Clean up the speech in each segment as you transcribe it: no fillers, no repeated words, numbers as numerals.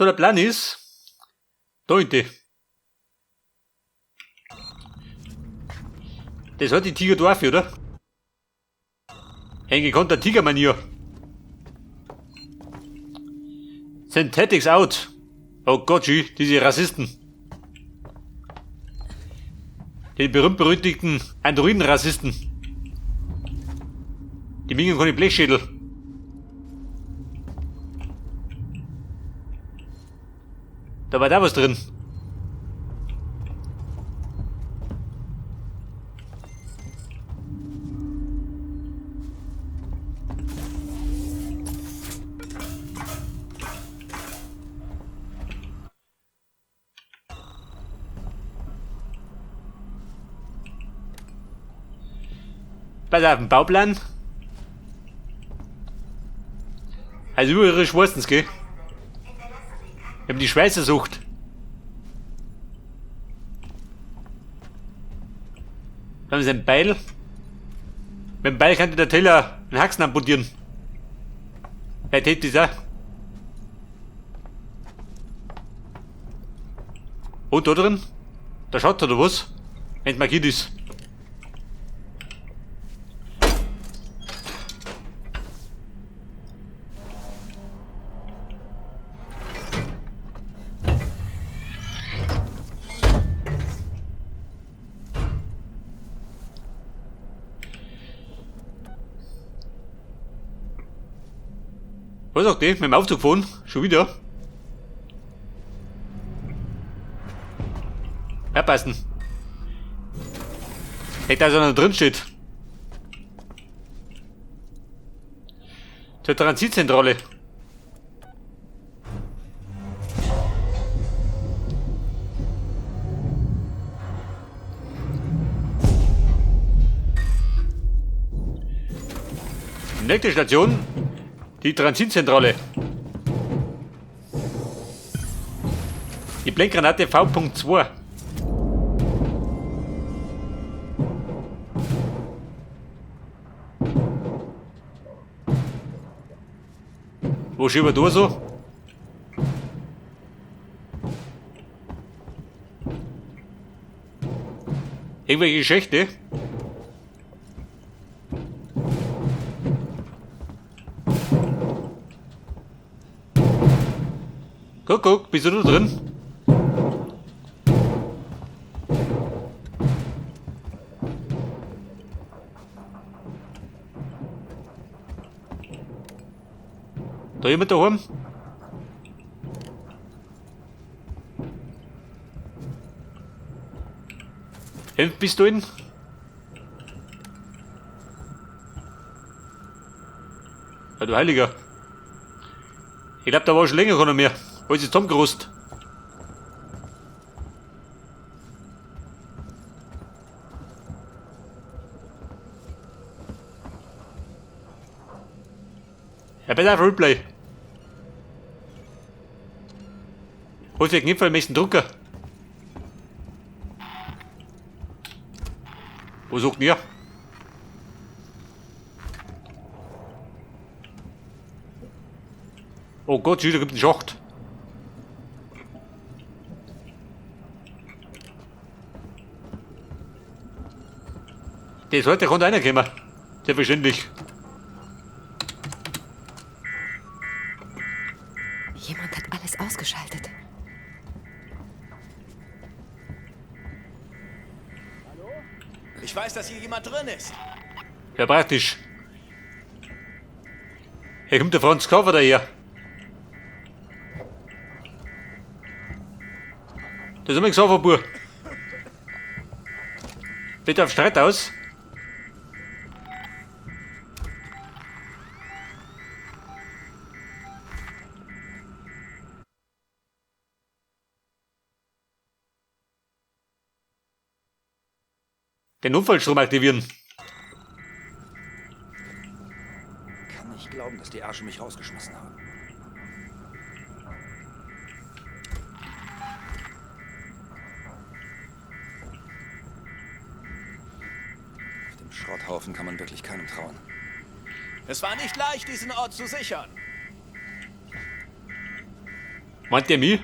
So, der Plan ist, da hinten. Das hat die Tigerdorf, oder? Ein gekonnter Tigermanier. Synthetics out. Oh Gott, diese Rassisten. Die berühmt-berüchtigten Androiden-Rassisten. Die Mingen keine Blechschädel. Da war da was drin. Pass auf den Bauplan. Also über ihre Schwarzen, gell? Wir haben die Schweißersucht. Da haben sie ein Beil. Mit dem Beil könnte der Teller einen Haxen amputieren. Wer tät das auch? Und da drin? Da schaut oder was? Wenn's markiert ist. Was sagt die? Mit dem Aufzug fahren? Schon wieder? Ja, passen. Nicht, dass er noch drin steht. Zur Transitzentrale. Nächste Station, die Transitzentrale. Die Blendgranate V.2. Wo schieben wir da so? Irgendwelche Schächte? Guck, guck, bist du da drin? Da jemand daheim? Bist du in? Ja, du Heiliger. Ich glaub, da war schon länger keiner mehr. Alles ist zusammengerostet. Ja, besser auf Replay. Hol sich den Knopf am nächsten Drucker. Wo sucht ihr? Oh Gott, da gibt einen Schacht. Das heute kann einer kommen. Selbstverständlich. Jemand hat alles ausgeschaltet. Hallo? Ich weiß, dass hier jemand drin ist. Ja, praktisch. Hier kommt der Franz Koffer daher. Das ist immer gesagt, Bub. Bitte auf Streit aus. Den Notfallstrom aktivieren. Kann nicht glauben, dass die Ärsche mich rausgeschmissen haben. Auf dem Schrotthaufen kann man wirklich keinem trauen. Es war nicht leicht, diesen Ort zu sichern. Meint der mich?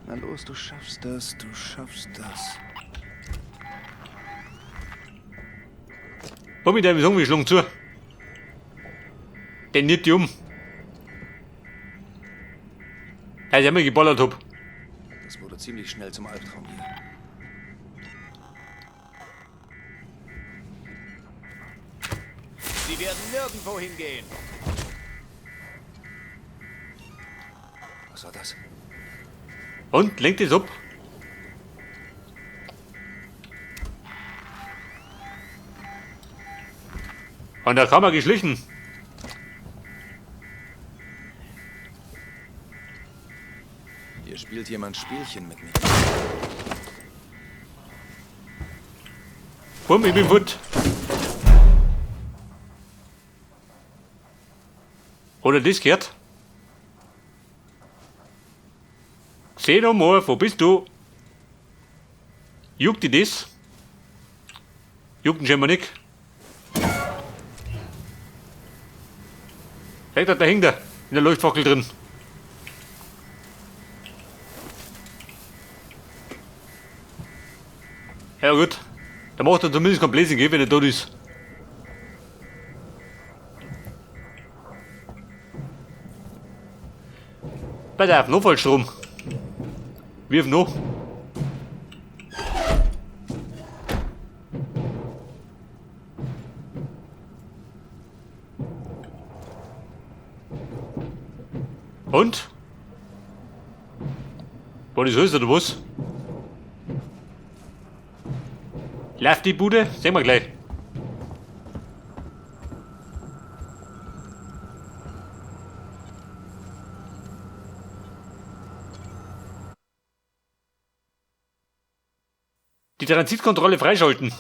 Na los, du schaffst das, du schaffst das. Bumm, ich darf sagen, wir schlagen zu. Den nicht die um. Dass ich einmal geballert hab. Das wurde ziemlich schnell zum Albtraum hier. Sie werden nirgendwo hingehen. Was war das? Und lenkt es ab. Und da kam er geschlichen. Hier spielt jemand Spielchen mit mir. Bumm, ich bin fort. Oder das gehört? Xenomorph, wo bist du? Juckt dich das? Juckt ihn scheinbar nicht. Vielleicht da hängt er in der Leuchtfackel drin. Ja gut, da macht er zumindest kein Bläschen, wenn er tot ist. Pass auf, noch Fallstrom. Wirf noch. Und? War das alles oder was? Läuft die Bude? Sehen wir gleich. Die Transitkontrolle freischalten.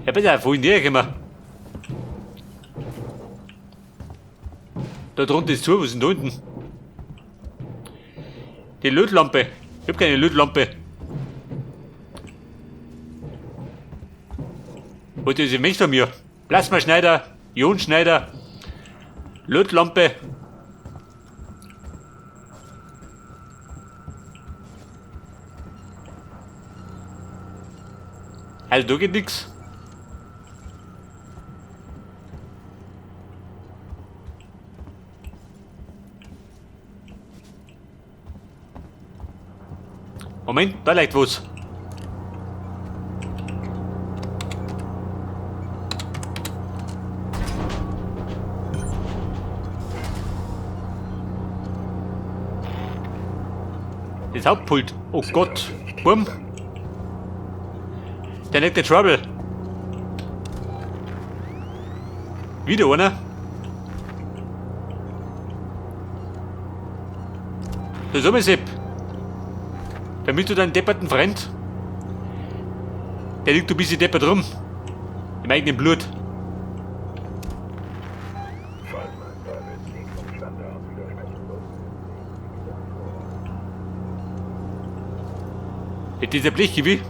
Ja, bitte, wo in die gekommen? Da drunter ist zu, was ist denn da unten? Die Lötlampe. Ich hab keine Lötlampe. Wollt ihr sie möchte von mir? Plasmaschneider, Ionenschneider, Lötlampe. Also da geht nix. Moment, da liegt was. Das Hauptpult. Oh Gott. Bumm. Der nette Trouble. Wieder einer. Da ist Sepp. Damit du deinen depperten Freund. Der liegt ein bisschen deppert rum. Im eigenen Blut. Mit dieser Blechkiwi.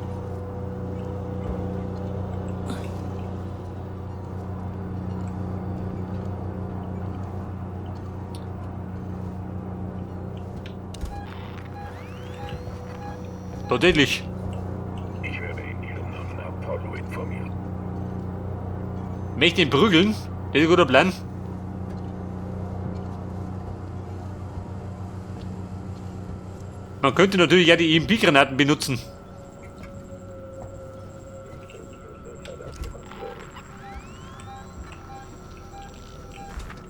Tatsächlich. Ich werde in Ihrem Namen Apollo informieren. Möchte ihn prügeln? Das ist ein guter Plan. Man könnte natürlich ja die EMP-Granaten benutzen.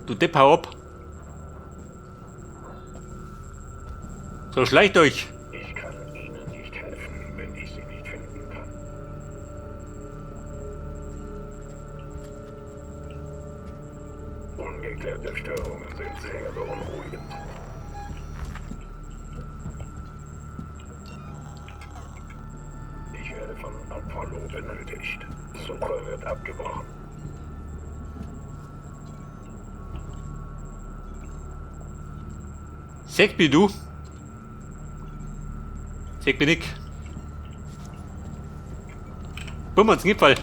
Du Depp, hau ab. So, schleicht euch. Ich kann Ihnen nicht helfen, wenn ich Sie nicht finden kann. Ungeklärte Störungen sind sehr beunruhigend. Ich werde von Apollo benötigt. Suche wird abgebrochen. Sag mir du. Sieht mich nicht. Bumm, ans Gipfel.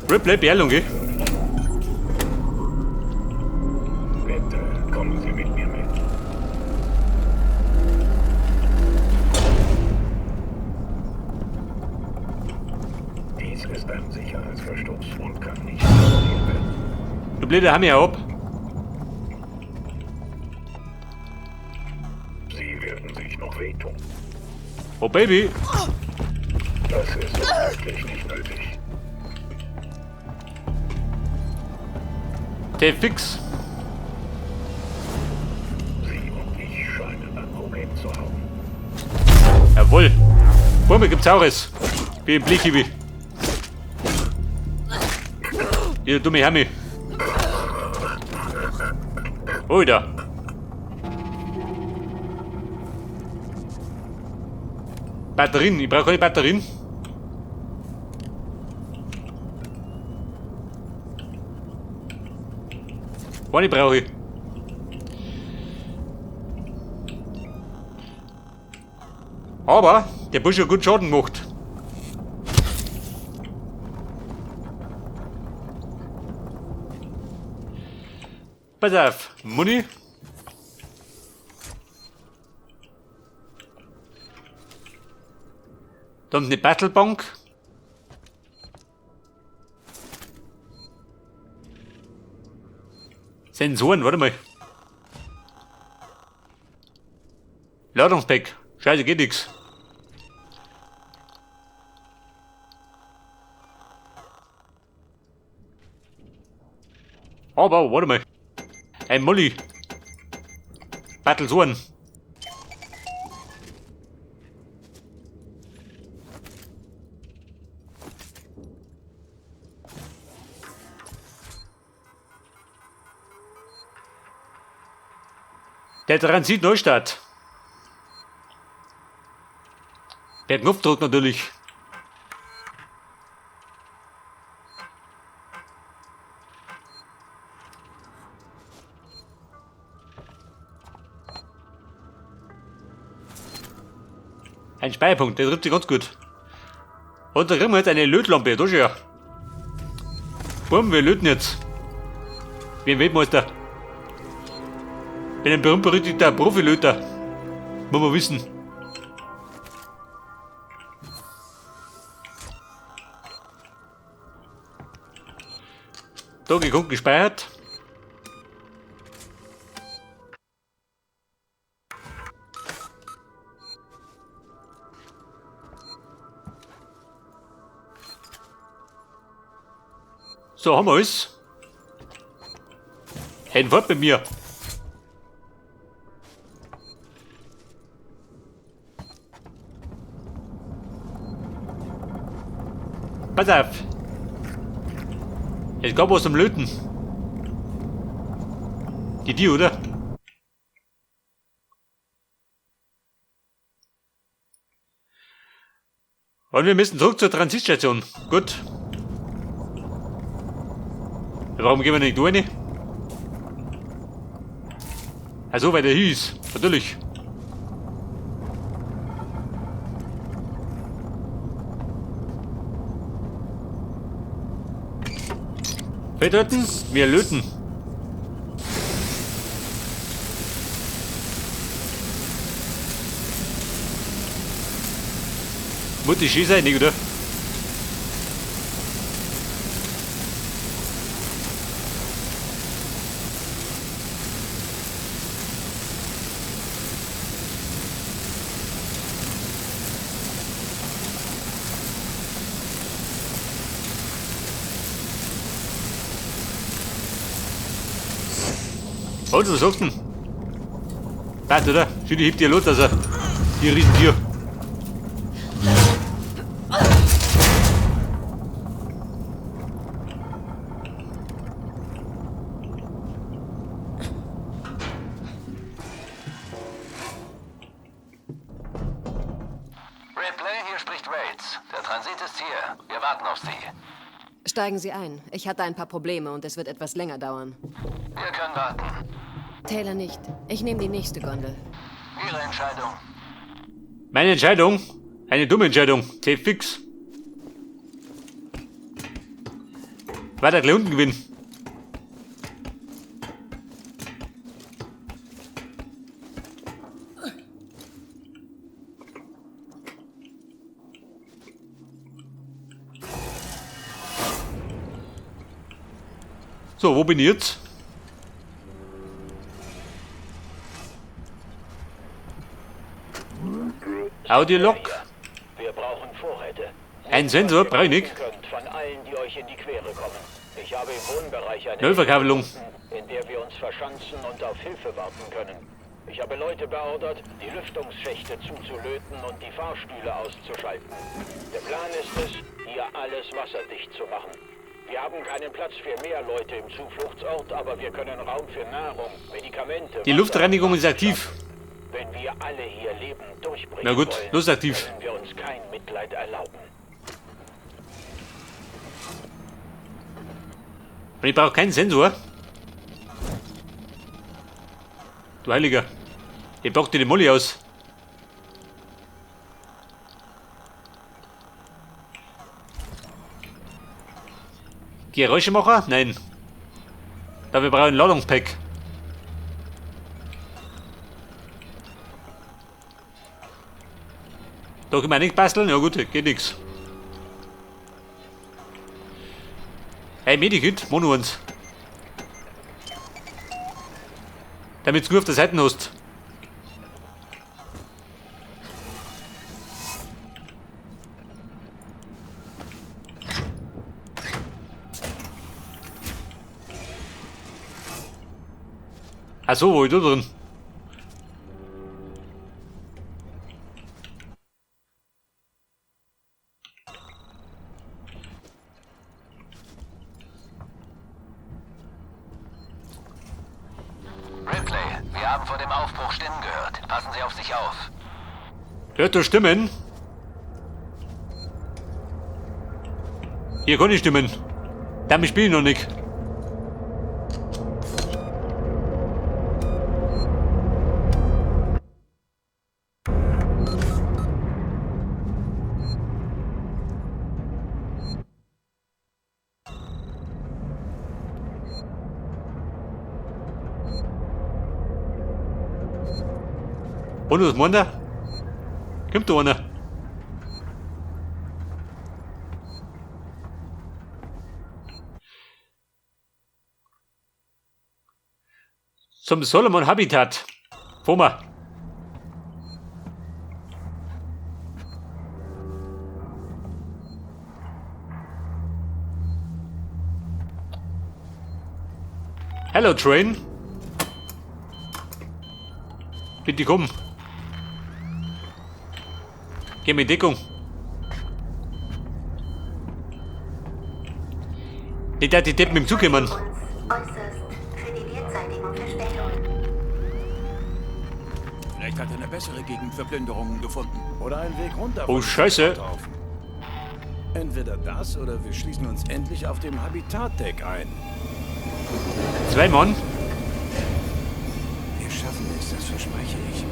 Ripley, Beeilung, gell? Bitte kommen Sie mit mir mit. Dies ist ein Sicherheitsverstoß und kann nicht toleriert werden. Du blöder Hammer, ab. Sie werden sich noch wehtun. Oh, Baby. Das ist wirklich nicht nötig. Der fix. Sie und ich scheinen ein Problem zu haben. Jawohl. Bumme, gibt's auch es. Wie im Blickhibi. Ihr dumme Hammi. Oida. Batterien. Ich brauche keine Batterien. Eine brauche ich. Aber der Busch hat gut Schaden gemacht. Pass auf, Muni. Dann eine Battlebank. Sensoren, warte mal. Ladungspack. Scheiße, geht nix. Aber, warte mal. Ein Molly. Battlesoren. Der Transit Neustadt. Per Knopfdruck natürlich. Ein Speicherpunkt, der trifft sich ganz gut. Und da kriegen wir jetzt eine Lötlampe, da schon ja. Bumm, wir löten jetzt. Wie ein Weltmeister. Bin ein berühmt-berüchtigter Profilöter. Muss man wissen. Da geguckt, gespeichert. So, haben wir alles. Ein Wort bei mir. Pass auf. Es gab was zum Löten. Die, oder? Und wir müssen zurück zur Transitstation. Gut. Warum gehen wir nicht rein? Also, weil der hieß. Natürlich. Fettöten? Wir löten. Muss die schön sein, nicht, oder? Und was sagst du denn? Passt, oder? Schön, die hebt dir los, also. Die Riesentier. Ripley, hier spricht Waits. Der Transit ist hier. Wir warten auf Sie. Steigen Sie ein. Ich hatte ein paar Probleme und es wird etwas länger dauern. Wir können warten. Taylor nicht. Ich nehme die nächste Gondel. Ihre Entscheidung. Meine Entscheidung? Eine dumme Entscheidung. T-fix. Weiter gleich unten gewinnen. So, wo bin ich jetzt? Audiolog. Wir brauchen Vorräte. Ein Sensor brauche ich nicht. Könnt von allen, die euch in die Quere kommen. Ich habe im Wohnbereich eine Nullverkabelung. in der wir uns verschanzen und auf Hilfe warten können. Ich habe Leute beordert, die Lüftungsschächte zuzulöten und die Fahrstühle auszuschalten. Der Plan ist es, hier alles wasserdicht zu machen. Wir haben keinen Platz für mehr Leute im Zufluchtsort, aber wir können Raum für Nahrung, Medikamente. Die Luftreinigung ist aktiv. Wenn wir alle hier lebend durchbrechen Na gut, wollen, los aktiv. können wir uns kein Mitleid erlauben. Und ich brauche keinen Sensor. Du Heiliger. Ich pack dir die Molly aus. Geräuschemacher? Nein. Da wir brauchen ein Ladungspack. Da können wir nicht basteln? Ja gut, geht nix. Hey, Medikit, Mono uns. Damit du nur auf der Seite hast. Ach so, wo ich da drin? Ripley, wir haben vor dem Aufbruch Stimmen gehört. Passen Sie auf sich auf. Hört du Stimmen? Hier kann ich stimmen. Damit spiele ich noch nicht. Und was meint er? Kommt da einer? Zum Solomon Habitat. Fahren wir. Hello Train. Bitte komm. Geh mir in Deckung. Nicht, dass die Deppen mit dem Zug kommen. Vielleicht hat er eine bessere Gegend für Plünderungen gefunden. Oder einen Weg runter. Oh, Scheiße. Entweder das oder wir schließen uns endlich auf dem Habitatdeck ein. 2 Mann. Wir schaffen es, das verspreche ich.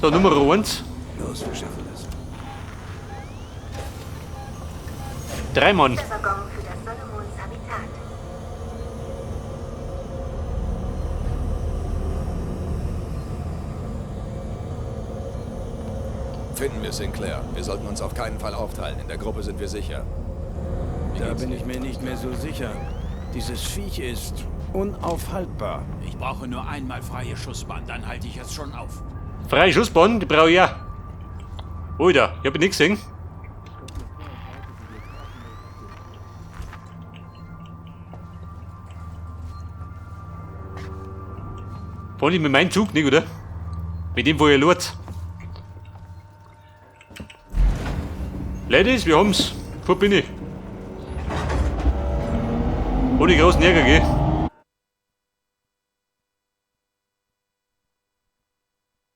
So, Nummer 1. Los, wir schaffen das. 3 Mann. Der Waggon für das Solomons Habitat. Finden wir Sinclair. Wir sollten uns auf keinen Fall aufteilen. In der Gruppe sind wir sicher. Wie Da geht's bin dir? ich mir nicht mehr so sicher. Dieses Viech ist unaufhaltbar. Ich brauche nur einmal freie Schussbahn, dann halte ich es schon auf. Freie Schussbahn, die brauche ich ja. Alter, ich hab nichts gesehen. Fahren die mit meinem Zug nicht, oder? Mit dem, wo ihr lurt. Ladies, wir haben's. Wo bin ich? Ohne großen Ärger, gell?